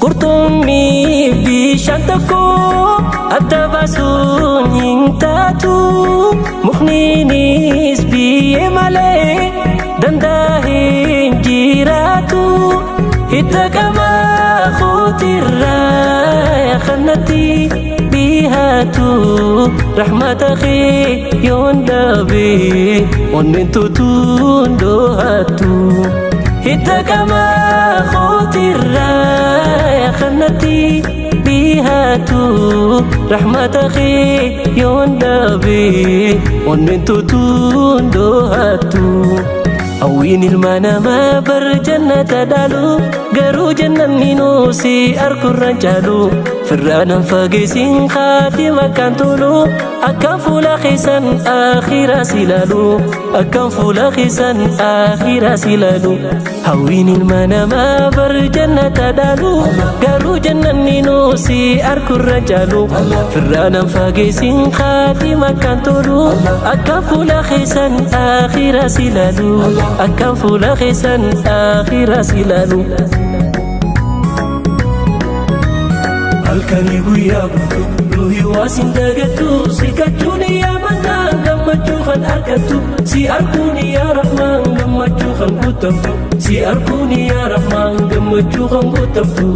Qurxummii bishaan tokko adda baasuun hin taatu. Mukniinis biyyee malee danda'a hin jiraatu. Hidda qaama kootirraa kanatti dhihaatu. Rahmata kee yoon dhabe onneen tutuun dhohatu. Hidda qaama kootirraa kanatti dhihaatu. Rahmata kee yoon dhabe onneen tutuun dhohatu. Hawwiin ilma namaa bar jannata dhaalu, garuu jannanni nuusi arkurraan caalu. Firraanan fageessin khaatima kan tolu, akkam fuula keessan akhiraa si ilaalu, akkam fuula keessan akhiraa si ilaalu. Hawwiin ilma namaa bar jannata dhaalu, garuu jannanni nuusi arkurraan caalu. Firraanan fageessin khaatima kan tolu, akkam fuula keessan akhiraa si ilaalu, akkam fuula keessan akhiraa si ilaalu. Halkanii guyyaa guutuu ruuhii waa sin dagattu, si kachuun yaa mannaan gammachuu kan argattu, si arguun yaa rahmaan gammachuu kan guutamtu, si arguun yaa rahmaan gammachuu kan guutamtu.